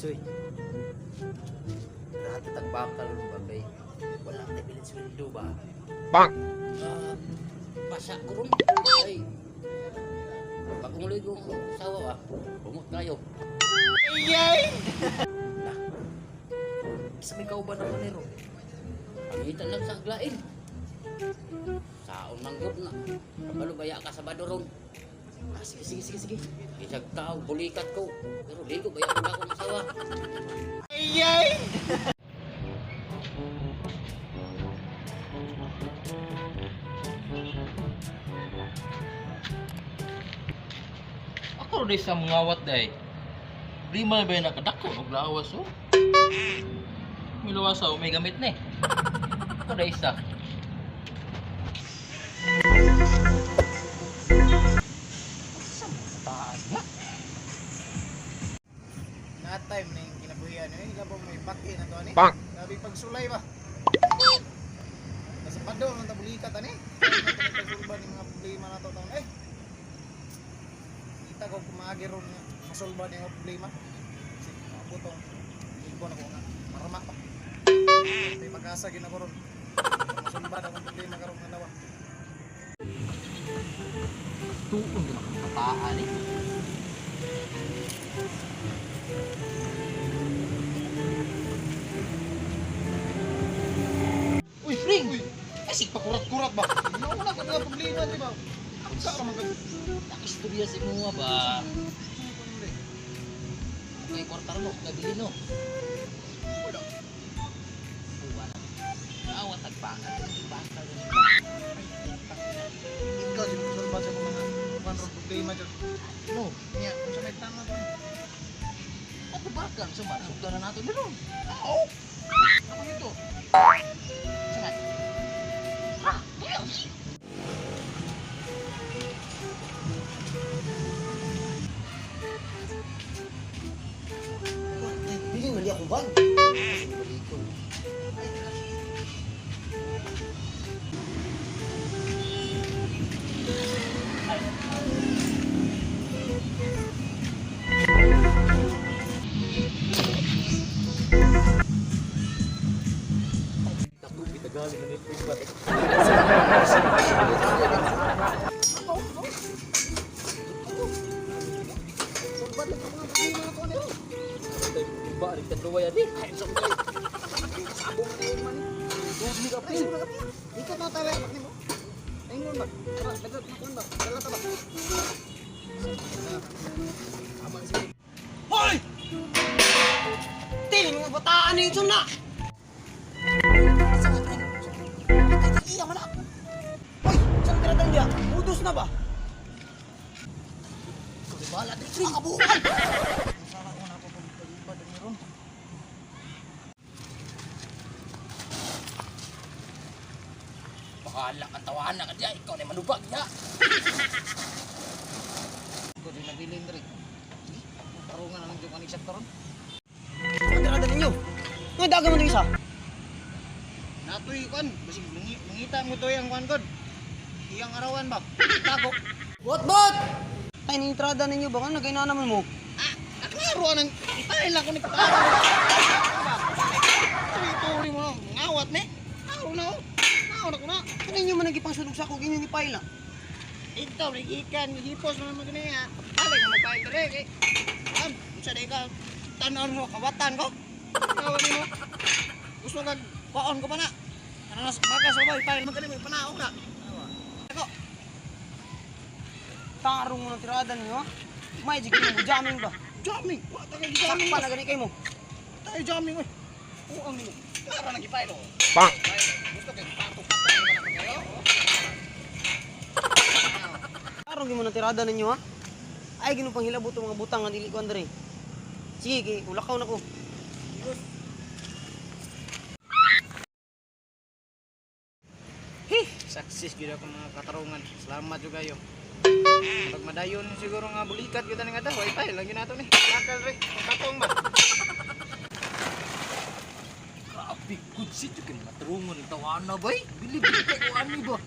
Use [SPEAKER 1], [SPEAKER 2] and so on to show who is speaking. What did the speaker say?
[SPEAKER 1] Soy. Lahat tagbakal ba kay wala tay bilin sweldo ba?
[SPEAKER 2] Bang!
[SPEAKER 1] Ah, basa ko ron. Ay. Bagong ligo ko sawa ah. Bumot tayo.
[SPEAKER 2] Yay!
[SPEAKER 1] Na.
[SPEAKER 3] Isa may kauban ako nero.
[SPEAKER 1] Pangitan lang sa aglain. Saon man gud na. Kabalo baya ka sa badoron.
[SPEAKER 3] Ah, sige, sige, sige, sige.
[SPEAKER 1] Isag tao, bulikat ko. Pero ligo baya ko na akong asawa.
[SPEAKER 2] Yay!
[SPEAKER 4] Ako rin sa mga wat day. Di man ba yung nakadako og lawas oh. May lawas oh, may gamit ni. Ako na isa. Sa mga nga.
[SPEAKER 2] Na time na yung kinabuhian eh, labaw may paki na to ani.
[SPEAKER 5] Bang!
[SPEAKER 2] Grabe pagsulay ba. Nasa pado man ta bulikat ani. Pagsulba ni mga problema na to taon eh. Kita ko kumaagi ron nga masulba ni mga problema. Kasi maabot ang ilbo na ko nga marama pa. May pag-asa gid ako ron. Masulba na akong problema karon nga dawa.
[SPEAKER 4] Tuon ka makapataan eh.
[SPEAKER 2] Uy, Fring! Uy! Ay, sig pakurat-kurat ba? Nauna ka nga problema, di ba? Sa ra man ka.
[SPEAKER 4] Nakistorya sa imuha ba? Okay, kwartar mo, nabili no.
[SPEAKER 2] Wala.
[SPEAKER 4] Wala. Awat tagbakal, bakal.
[SPEAKER 2] Ikaw, di mo sa mga kuan ron problema dyan.
[SPEAKER 4] No,
[SPEAKER 2] Nya, kung sa may tama ba?
[SPEAKER 4] ako bakal sa man, sugdan na nato nilo.
[SPEAKER 2] Oo! Ako nito.
[SPEAKER 4] Sa
[SPEAKER 3] Pili na akong bag.
[SPEAKER 2] Sulbad lang ang mga problema na to ano.
[SPEAKER 4] Ba, rin kadluwa yan eh.
[SPEAKER 2] Ay, sa mga. Sabong na yun man.
[SPEAKER 4] Dumi ka,
[SPEAKER 2] Ay, sura ka. Ikaw na tayo, bakit mo? Ayun ba? Tara, dagat na kuan ba? Dala ta ba? Tama sige.
[SPEAKER 3] Hoy! Ting, mga bataan na yung suna! Saan ka Iya man na! Hoy! Saan ka natang diya? Udos na ba? Bahala din siya kabukan!
[SPEAKER 2] Sara ko na ako pagpalipad ang meron.
[SPEAKER 4] Bahala ka tawahan na ka diya, ikaw na manubag niya.
[SPEAKER 2] Ko din nabilin diri. Sige, tarungan na lang jud ani siya karon.
[SPEAKER 3] Saan ka natang ninyo? Nga daga mo isa?
[SPEAKER 2] Natoy kuan, basig mangita mo to yang kuan kod. Iyang arawan ba? Tago.
[SPEAKER 3] Bot, bot! Ay, ni-entrada ninyo ba? Kung nagay na naman mo?
[SPEAKER 2] Ah, klaro anang itail ako ni Turi mo ngawat ni. Klaro na oh. Klaro na ko na.
[SPEAKER 3] Ano inyo man nagipang sunog sa ako? Ganyan ni Paila.
[SPEAKER 2] Ikaw rin ikan hipos na naman ganiya. Alay nga magpail dere kay. Am, unsa day ka tan-on mo kawatan ko. Tawa nimo. Gusto kag kuon ko pa na. Ano nas bagas ba ipail man kani mo panaog na. Ako.
[SPEAKER 3] Tarong mo ng tirada ninyo, ha? May jig mo, jamming ba?
[SPEAKER 2] Jamming. Wa ta kay jamming.
[SPEAKER 3] Sakpa na gani kay mo.
[SPEAKER 2] Tayo jamming oy. Uang nimo. Klaro na gipail oh.
[SPEAKER 5] Bang!
[SPEAKER 2] Gusto kay patok-patok na kayo.
[SPEAKER 3] Tarong mo ng tirada ninyo, ha? Ay, ginupang hilabot ang mga butang nga dili ko andre. Sige, kay ulakaw na ko.
[SPEAKER 2] Success gyud ako mga katarungan. Salamat jud kayo. Pag madayon siguro nga bulikat gyud nga daw, wifi lang gyud nato ni. Lakal re, katong ba.
[SPEAKER 4] Grabe, good shit yung matrungon yung tawahan na ba eh. Bilib-bilib ka ko ani ba.